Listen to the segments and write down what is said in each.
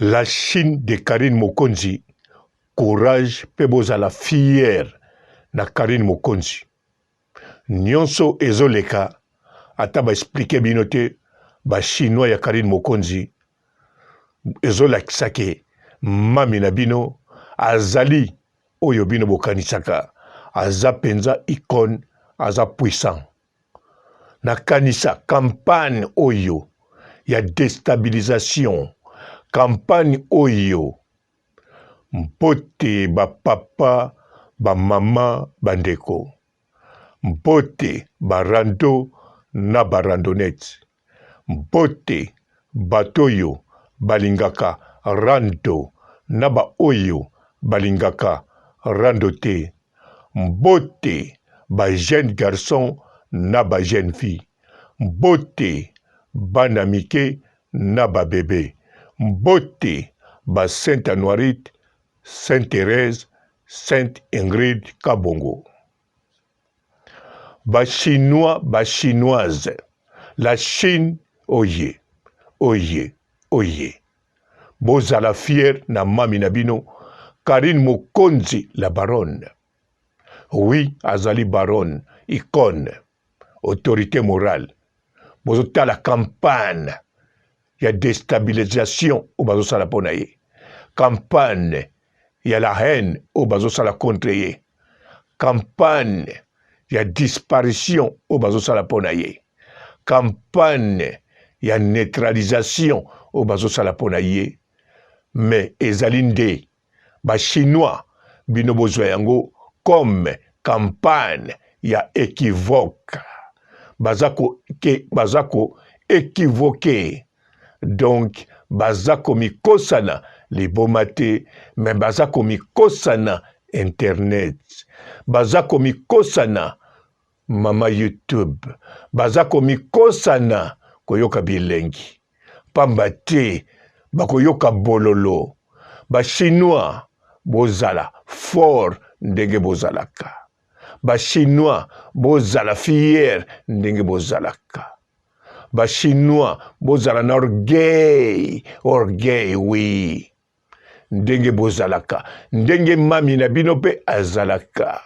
La Chine de Carine Mokonzi courage pe bozala fier na Carine Mokonzi nionso ezoleka ata ba explique bino te ba chinois ya Carine Mokonzi ezolakisa ke mami na bino azali oyo bino bokanisaka aza penza icone aza puissant. Nakanisa campagne oyo ya destabilisation, campagne oyo mpote ba papa, ba mama, ba ndeko, mpote ba rando na ba randonnette, mpote bato oyo balingaka rando na ba oyo balingaka rando te, Mbote ba jeune garçon na ba jeune fille, mbote bana mike na ba bebe, mbote ba saint Anuarite, saint Therèse, sainte Ingrid Kabongo. Ba chinois, ba chinoise, la Chine oye, oye, oye. Bozala fier na mami na bino Carine Mokonzi la baronne. Oui, azali baronne, icone, autorite morale. Bozotala campagne ya destabilisation oyo bazosala mpo na ye, campagne ya la haine oyo bazosala contre ye, campagne ya disparition oyo bazosala mpo na ye, campagne ya neutralisation oyo bazosala mpo na ye. Mais ezali nde ba chinois bino bozwa yango comme campagne ya equivoque, baza ko ke baza ko equivoquer, donc baza komikosana liboma te, mais baza komikosana internet, baza komikosana mama YouTube, baza komikosana koyoka bilengi pamba te bakoyoka bololo. Ba chinois bozala fort ndenge bozalaka, ba chinois bozala fier ndenge bozalaka, ba chinois bozala na orgueil, orgueil oui, ndenge bozalaka, ndenge mami na bino mpe azalaka.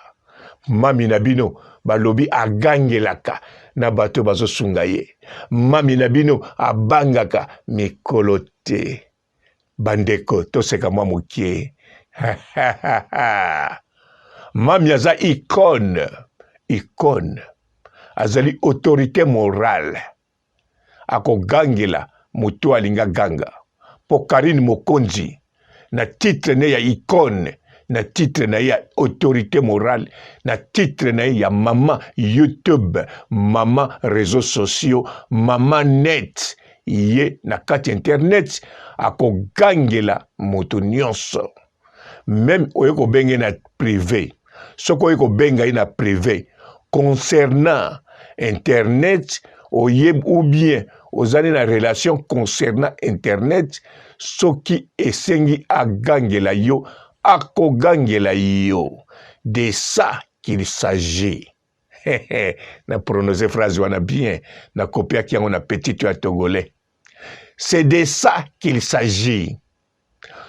Mami na bino balobi agangelaka na bato bazosunga ye. Mami na bino abangaka mikolo te. Bandeko, toseka mwa mokie. Mami aza icone, icone, azali autorite morale. Akogangela moto alinga ganga po Carine Mokonzi na titre ne ya icone, na titre na ye ya autorite morale, na titre na ye ya mama YouTube, mama réseaux sociaux, mama net, ye na kati internet akogangela moto nyonso. Meme oye kobenge na prive, soki oye kobenga ye na prive concernant internet, oye ou bien ozali na relation concernant internet, soki esengi agangela yo, akogangela yo. De ça qu'il s'agit. Na prononcer phrase wana bien, na kopiaki yango na petit ya togolais. C'est de ça qu'il s'agit.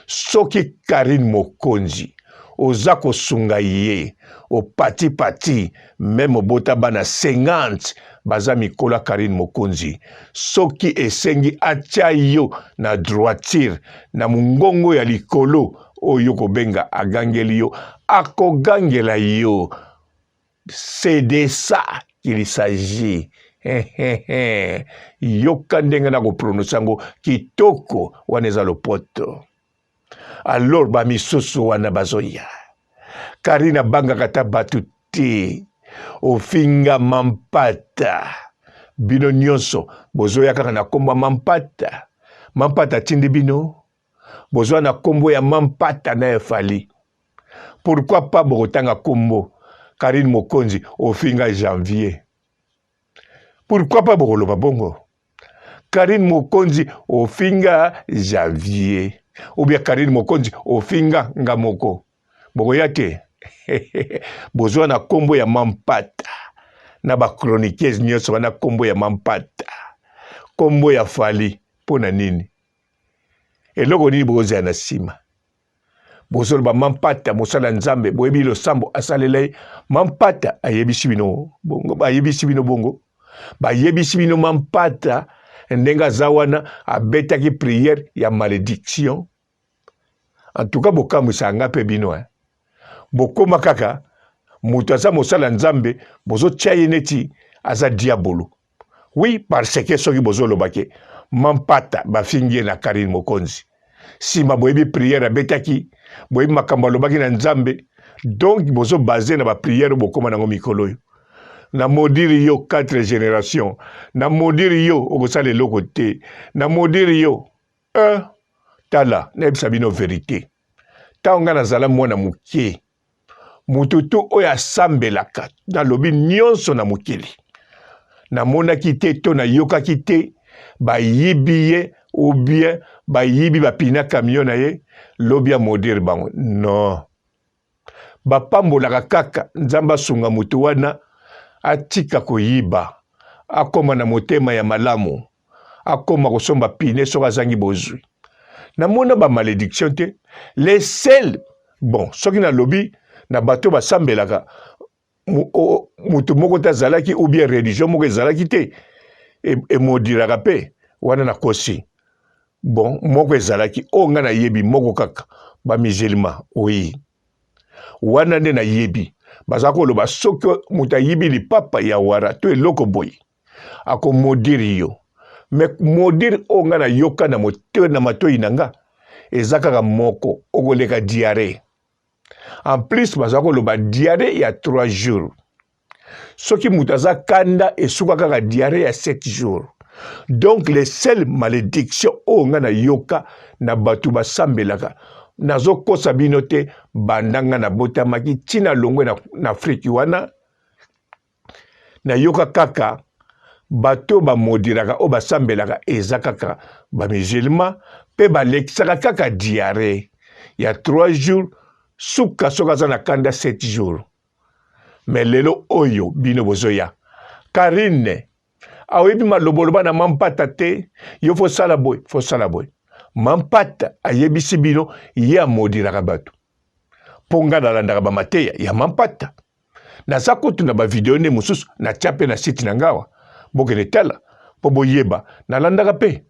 Soki Carine Mokonzi oza kosunga ye opati pati meme obota bana 50 baza mikolo ya Carine Mokonzi, soki esengi atia yo na droiture na mongongo ya likolo oyo kobenga agangeli yo, akogangela yo. C'est de ça qu'il s'agit. Yoka ndenge na koprononce yango kitoko, wana eza lopoto. Alors ba misusu wana bazoya. Karine abangaka ata bato te. Ofinga mampata. Bino nyonso bozoya kaka na kombo ya mampata. Mampata atindi bino. Bozwa na kombo ya mampata na ya Fally. Pourquoi pas bokotanga kombo Carine Mokonzi ofinga Janvier? Pourquoi pas bokoloba bongo? Carine Mokonzi ofinga Janvier ou bien Carine Mokonzi ofinga nga moko. Bokoya te. Bozwa na kombo ya Mampata na ba chroniqueuses nyonso wana kombo ya Mampata, kombo ya Fally mpo na nini? Eloko nini bokozela na nsima? Bozoloba mampata mosala ya Nzambe, boyebi losambo asalela ye. Mampata ayebisi bino bongo, bayebisi bino bongo, bayebisi bino mampata ndenge aza wana abetaki prière ya malédiction. En tout cas bokamwisaka nga mpe bino eh. Bokoma kaka moto aza mosala ya Nzambe bozotia ye neti aza diabolo. Oui, parce que soki bozoloba ke mampata bafingi ye na Karine Mokonzi, nsima boyebi prière abetaki, boyebi makambo alobaki na Nzambe, donc bozo base na ba prière bokoma nango mikolo oyo. Na maudire yo quatre génération, na maudire yo okosala eloko te, na maudire yo tala nayebisa bino verite. Ntango ngai nazala mwana moke, moto to oyo asambelaka, nalobi nyonso na mokili, namonaki te to nayokaki te bayibi ye ou bien bayibi bapina camion na ye lobi amodire bango. Non, bapambolaka kaka Nzambe asunga moto wana atika koyiba, akoma na motema ya malamu, akoma kosomba pine soki azangi bozwi. Namona ba malédiction te. Les seuls, bon, soki nalobi na bato basambelaka moto moko te azalaki ou bien religion moko ezalaki te emodiraka mpe wana nakosi. Bon, moko ezalaki oyo ngai nayebi moko kaka, ba musulman, oui, wana nde nayebi baza koloba soki moto ayibi lipapa ya wara to eloko boye ako maudire yo. Mais maudire oyo ngai nayoka na moto na matoi na nga eza kaka moko, okoleka diarrhée. En plus baza koloba diarrhée ya 3 jours. Soki moto aza kanda esuka kaka diarrhée ya 7 jours. Donc les seules malédictions oyo ngai nayoka na bato basambelaka, nazokosa bino te, banda ngai nabotamaki ntina longwe na Afriki wana, nayoka kaka bato oyo bamodiraka oyo basambelaka eza kaka bamusulman, mpe balekisaka kaka diarrhée ya 3 jours, suka soki aza na kanda 7 jours. Mais lelo oyo bino bozoya Karine aoyebi maloboloba na mampata te, yo fosala boye fosala boye. Mampata ayebisi bino ye amodiraka bato, mpo nga nalandaka bamateya ya mampata. Naza kutu na bavideo nde mosusu natya mpe na site na ngawa, bokende tala mpo boyeba nalandaka mpe.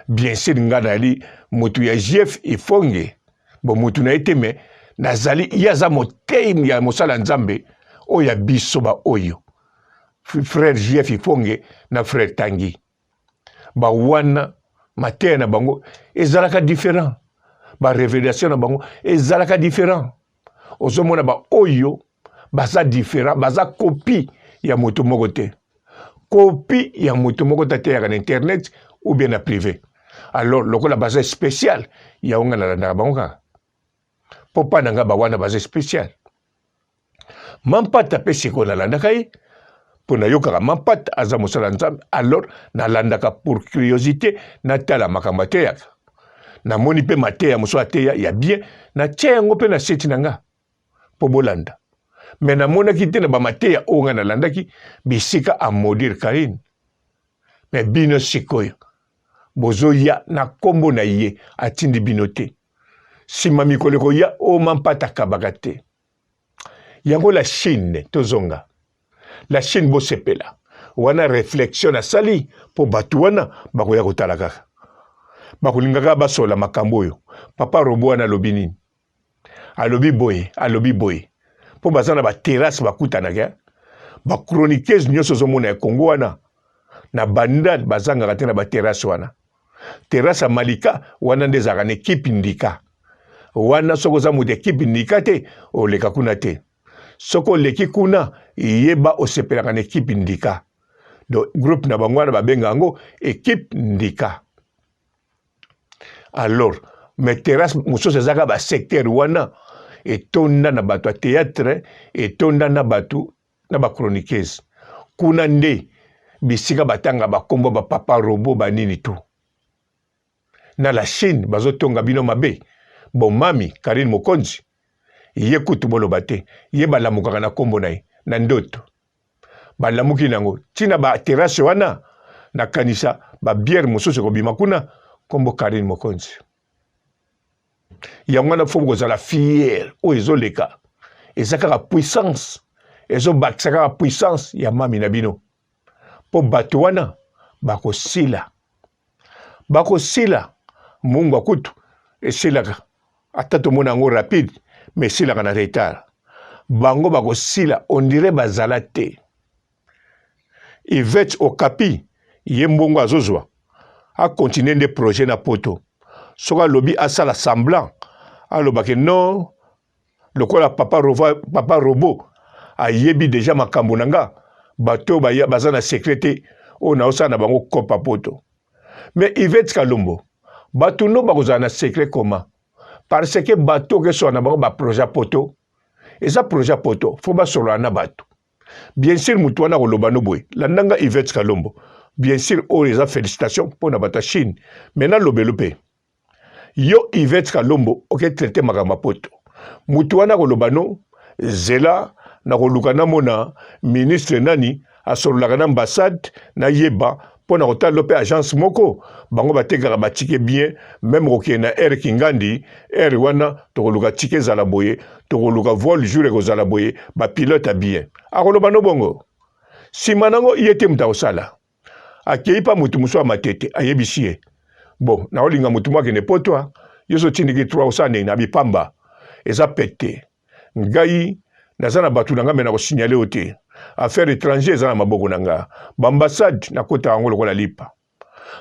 Bien sûr nga nayali motu ya JF Ifonge, bo motu na ye te, me nazali ye aza motei ya mosala ya Nzambe oyo ya biso ba oyo frère JF Ifonge na frère Tangi ba wana mateya na bango ezalaka différent, ba révélation na bango ezalaka différent. Ozomona ba oyo baza différent, baza copie ya moto moko te, copie ya moto moko te ateyaka na internet ou bien na privé. Alors lokola baza spécial, yango nga nalandaka bango kaka mpo mpa na nga ba wana baza spécial. Mampata mpe sikoyo nalandaka ye mpo nayokaka Mampata aza mosala Nzambe, alors nalandaka pour curiosité, natala makambo ateyaka. Namoni mpe mateya mosusu ateya ya bien, natia yango mpe na site na nga mpo bolanda. Me namonaki te na bamateya oyo ngai nalandaki bisika amodire Karine. Me bino sikoyo bozoya na nkombo na ye, atindi bino te. Nsima mikolo ekoya oyo Mampata akabaka te. Yango la Chine, tozonga la Chine, bosepela wana réflexion nasali mpo bato wana bakoya kotala kaka, bakolinga kaka basola makambo oyo. Papa Robo wana alobi nini? Alobi boye, alobi boye mpo baza na baterrasse bakutanaka bachroniqueuse nyonso ozomona ya Congo wana na bandal bazangaka te na baterrasse wana. Terrasse ya Malika wana nde ezalaka na ekipe ndika wana. Soki oza moto ekipe ndika te, oleka kuna te. Soki oleki kuna, yeba osepelaka na ekipe ndika. Donc groupe na bango wana babenga yango ekipe ndika. Alors mais terrasse mosusu ezaka ba secteur wana etonda na bato ya théâtre, etonda na bato na ba chroniqueuse kuna nde bisika batanga bakombo ba papa robo banini tu na la Chine bazotonga bino mabe. Bon, mami Karine Mokonzi ye kutu boloba te, ye balamukaka na kombo na ye na ndoto, balamuki nango ntina ba terrasse wana. Nakanisa ba bière mosusu ekobima kuna. Kombo Carine Mokonzi. Yango wana fo kozala fier oyo ezoleka eza kaka puissance, ezobakisa kaka puissance ya mami na bino, mpo bato wana bakosila, bakosila. Mungwa kutu esilaka ata tomona yango rapide, mais esilaka na retard. Bango bakosila ondire bazala te. Yvette Okapi ye mbongo azozwa a continuer nde projet na poto soki alobi asala semblant aloba ke non lokola papa, rova, papa robot ayebi deja makambo na nga bato oyo baza na secret te oyo naosala na bango kopa poto. Mais Yvette Kalombo bato no bakozala na secret comment? Parce que bato okesola na bango ba projet poto eza projet poto fo basolola na bato. Bien sûr mutu wana akoloba no boye landa nga Yvette Kalombo bien sûr oyo eza félicitation mpo na bato ya Chine mais nalobelo mpe yo Yvette Kalombo oke traite makambo ya poto mutu wana akoloba no zela nakoluka namona ministre nani asololaka na ambassade nayeba mpo na kotala mpe agence moko bango batekaka batike bien meme kokende na air Kingandi air wana tokoluka tike ezala boye tokoluka vol jour ekozala boye bapilote ya bien akoloba no bongo nsima nango ye te moto akosala akei mpa moto mosusu ya matete ayebisi ye bon naolinga moto moko akende poto yo so otindiki 3 osala ndenge na bipamba eza pete Ngai naza na bato na ngai me nakosignale yo te. Affaire étranger eza na maboko na nga. Baambassade nakota yango lokola lipa.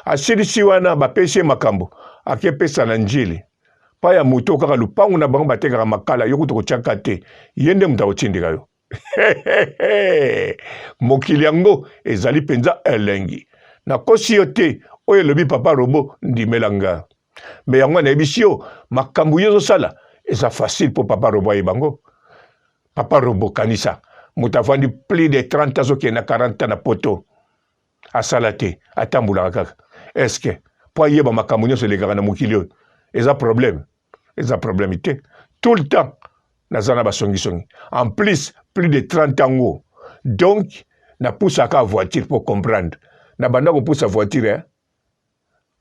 Asilisi wana bapesi ye makambo akepesa na njili pa ya moto kaka lupangu na bango batekaka makala yo kutu kotyaka te ye nde moto akotindika yo. Mokili yango ezali mpenza elengi. Nakosi yo te oyo elobi papa robo ndimela nga. Me yango nayebisi yo makambo yo ozosala eza facile mpo papa robo ayeba yango. Papa robo kanisa moto avandi plus de 30 azokende na 40 na poto asala te atambolaka kaka eske mpo ayeba makambo nyonso elekaka na mokili oyo eza problème eza problème te tout le temps naza na basongisongi en plus plus de 30 yango donc napusaka voiture mpo comprendre nabanda kopusa voiture eh?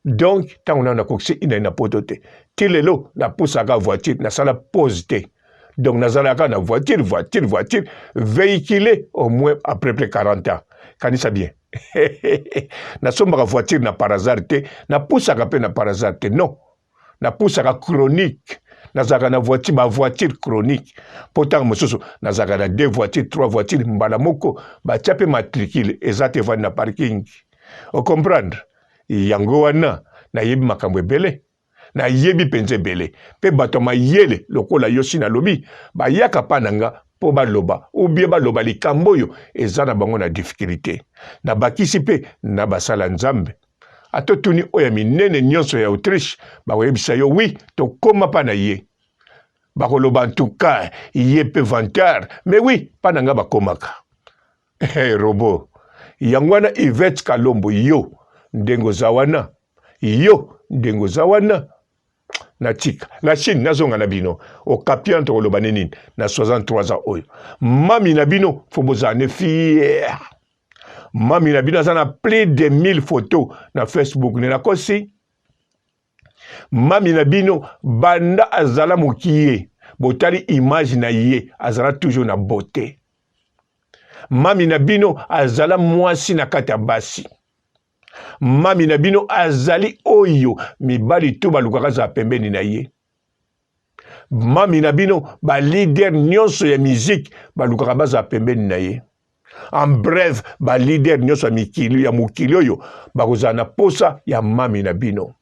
Donc ntango nano nakokisi inani na poto te ti lelo napusaka voiture nasala pause te donc nazalaka na voiture voiture voiture véhicule au moins après près 40 ans kanisa bien nasombaka voiture na par hasard te napusaka mpe na par hasard te non napusaka chronique nazalaka na voiture ba voiture chronique mpo ntango mosusu nazalaka na deux voiture trois voiture mbala moko batya mpe matricule eza te evandi na parking ocomprendre yango wana nayebi makambo ebele nayebi mpenza ebele mpe bato ya mayele lokola yo si nalobi bayaka mpa na nga mpo baloba ubie baloba likambo oyo eza na bango na difficulté nabakisi mpe na basala nzambe ata otuni oyo ya minene nyonso ya Autriche bakoyebisa yo wi tokoma mpa na ye bakoloba en tout cas ye mpe vantard mais wi mpa na nga bakomaka hey, robo yango wana Yvette Kalombo yo ndenge oza wana yo ndenge oza wana natika la Chine nazonga na bino okapian tokoloba ne nini na 63 ans oyo mami na bino fo bozala ne fier mami na bino aza na plus de 1000 photos na Facebook ne nakosi mami na bino banda azala mokie botali image na ye azala toujours na beauté mami na bino azala mwasi na kati ya basi mami na bino azali oyo mibali to balukaka azala pembeni na ye mami na bino ba leader nyonso ya musique balukaka bazala pembeni na ye en bref ba leader nyonso ya mikili ya mokili oyo bakozala na posa ya mami na bino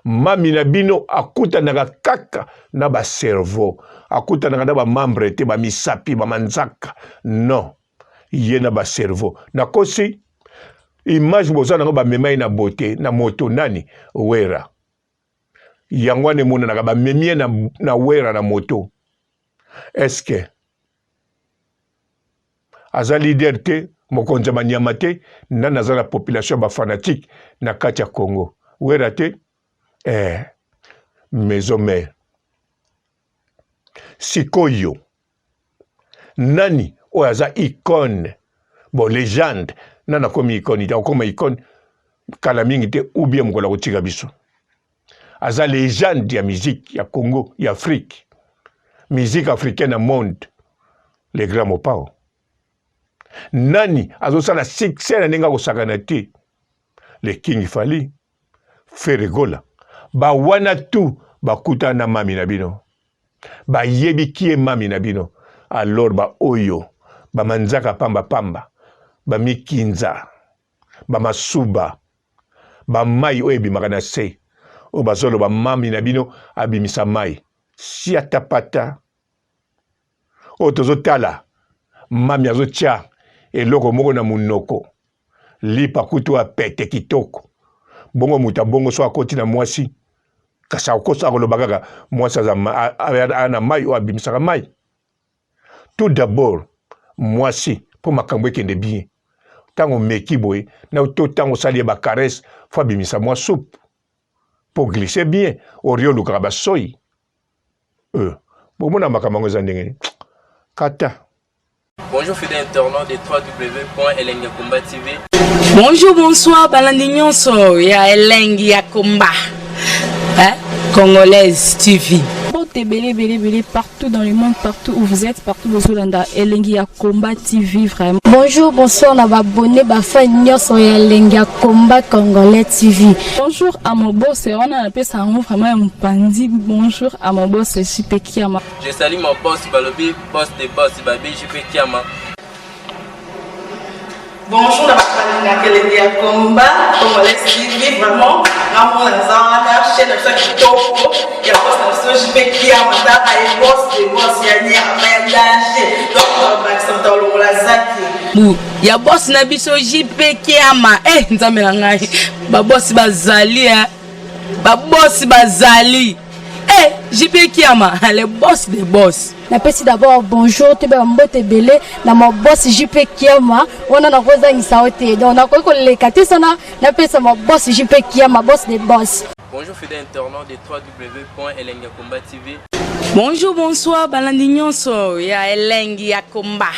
mami na bino akutanaka kaka na ba cerveau akutanaka na ba membre te ba misapi ba manzaka non ye na ba cerveau nakosi image boza nango bamema ye na beauté na moto nani wera yango wana emonanaka bamemi ye na, na wera na moto eske aza leader te mokonzi ya banyama te nani aza na population ya bafanatike na kati ya congo wera te eh, maison mare sikoyo nani oyo aza icone bon legende nani akomi icone te akokoma icone kala mingi te ou bien mokolo akotika biso. Aza legende ya musique ya Congo, ya Afrique. Musique africaine na monde. Le grand Mopao. Nani azosala succès na ndenge akosakana te? Le King Fally, Ferre Gola. Ba wana tout bakutana na mami na bino. Bayebi qui est mami na bino. Alors ba oyo ba manzaka pamba pamba, ba mikinza, ba masuba, ba mai oyo ebimaka na se, oyo bazoloba mami na bino abimisa mai. Siatapata. Oyo tozotala mami azotia eloko moko na monoko lipa kutu ya pete kitoko bongo moto abongo so akoti na mwasi kasi akosa akoloba kaka mwasi aza na mai oyo abimisaka mai. Tout d'abord mwasi mpo makambo ekende bien ntango omeki boye na to ntango osali ye bacaresse fo abimisa mwa soupe mpo glisse bien orio olukaka basoi. Bomona makambo yango eza ndenge nini kata. Bonjour fidèle internaute de www.elengiyakomba TV. Bonjour, bonsoir, balandi nyonso ya Elengi ya Komba. Hein? Congolaise TV. Mbote ebele ebele ebele partout dans le monde, partout où vous êtes, partout bozolanda Elengi ya Komba TV vraiment. Bonjour, bonsoir na ba abonné ba fan nyonso ya Elengi ya Komba Congolais TV. Bonjour à mon boss, wana napesa yango vraiment ya mopanzi. Bonjour à mon boss JP Kiama. Je salue mon boss balobi boss de boss babi JP Kiama. Bonjour na bato balingaka Elengi ya Komba Congolais TV vraiment ngamona naza wana chaîne na biso ya kitoko ya boss na biso JP Kiama tala ye boss de boss ya nyama ya danger donc bakisa moto alongola zaki bu ya boss na biso JP Kiama. Nzambe na ngai, ba boss bazali eh. Ba boss bazali. JP Kiama, le boss des boss. Napesi d'abord bonjour toyeba ba mbote ebele na ma boss JP Kiama wana nakozangisa yo te donc nakoki koleka te sana napesa ma boss JP Kiama boss des boss. Bonjour fidèle internaute de www.elengiyakomba TV. Bonjour, bonsoir balandi nyonso ya Elengi ya Komba.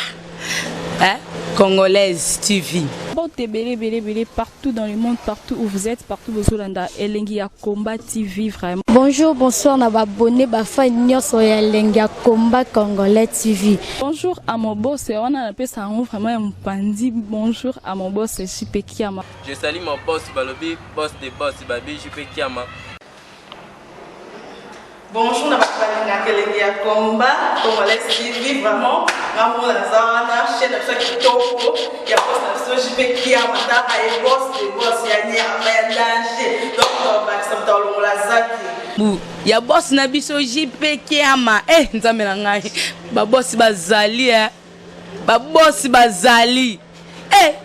Hein? Congolaise TV. Mbote ebele ebele ebele partout dans le monde, partout où vous êtes, partout bozolanda Elengi ya Komba TV vraiment. Bonjour, bonsoir na ba abonné ba fan nyonso ya Elengi ya Komba Congolais TV. Bonjour à mon boss, wana napesa yango vraiment ya mopanzi. Bonjour à mon boss JP Kiama. Je salue mon boss balobi boss de boss babi JP Kiama. Bonjour na bato balingaka Elengi ya Komba Congolais TV vraiment ngamona naza wana chaîne na biso ya kitoko ya boss na biso JP Kiama tala ye boss de boss ya nyama ya danger donc bakisa moto alongola zaki bu ya boss na biso JP Kiama. Nzambe na ngai, ba boss bazali eh. Ba boss bazali.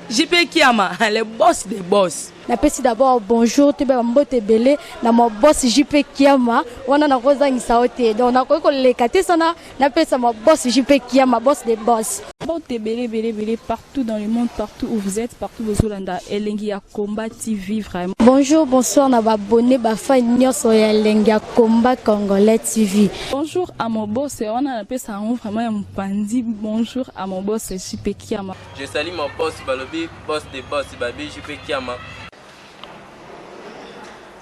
JP Kiama, le boss des boss. Napesi d'abord bonjour toyeba ba mbote ebele na ma boss JP Kiama wana nakozangisa yo te donc nakoki koleka te sana napesa ma boss JP Kiama boss des boss. Mbote ebele ebele ebele partout dans le monde, partout où vous êtes, partout bozolanda Elengi ya Komba TV vraiment. Bonjour, bonsoir na ba abonné ba fan nyonso ya Elengi ya Komba Congolais TV. Bonjour à mon boss, wana napesa yango vraiment ya mopanzi. Bonjour à mon boss JP Kiama. Je salue mon boss balobi boss de boss babi JP Kiama.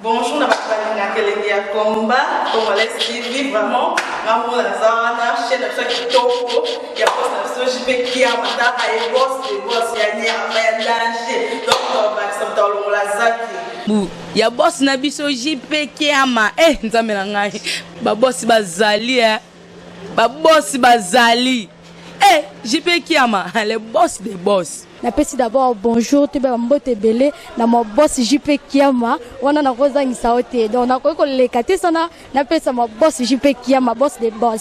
Bonjour na bato balingaka Elengi ya Komba Congolais TV vraiment ngamona naza wana chaîne na biso ya kitoko ya boss na biso JP Kiama tala ye boss de boss ya nyama ya danger donc bakisa moto alongola zaki bu ya boss na biso JP Kiama. Nzambe na ngai, ba boss bazali eh. Ba boss bazali. JP Kiama, le boss des boss. Napesi d'abord bonjour toyeba ba mbote ebele na ma boss JP Kiama wana nakozangisa yo te donc nakoki koleka te sana napesa ma boss JP Kiama boss des boss.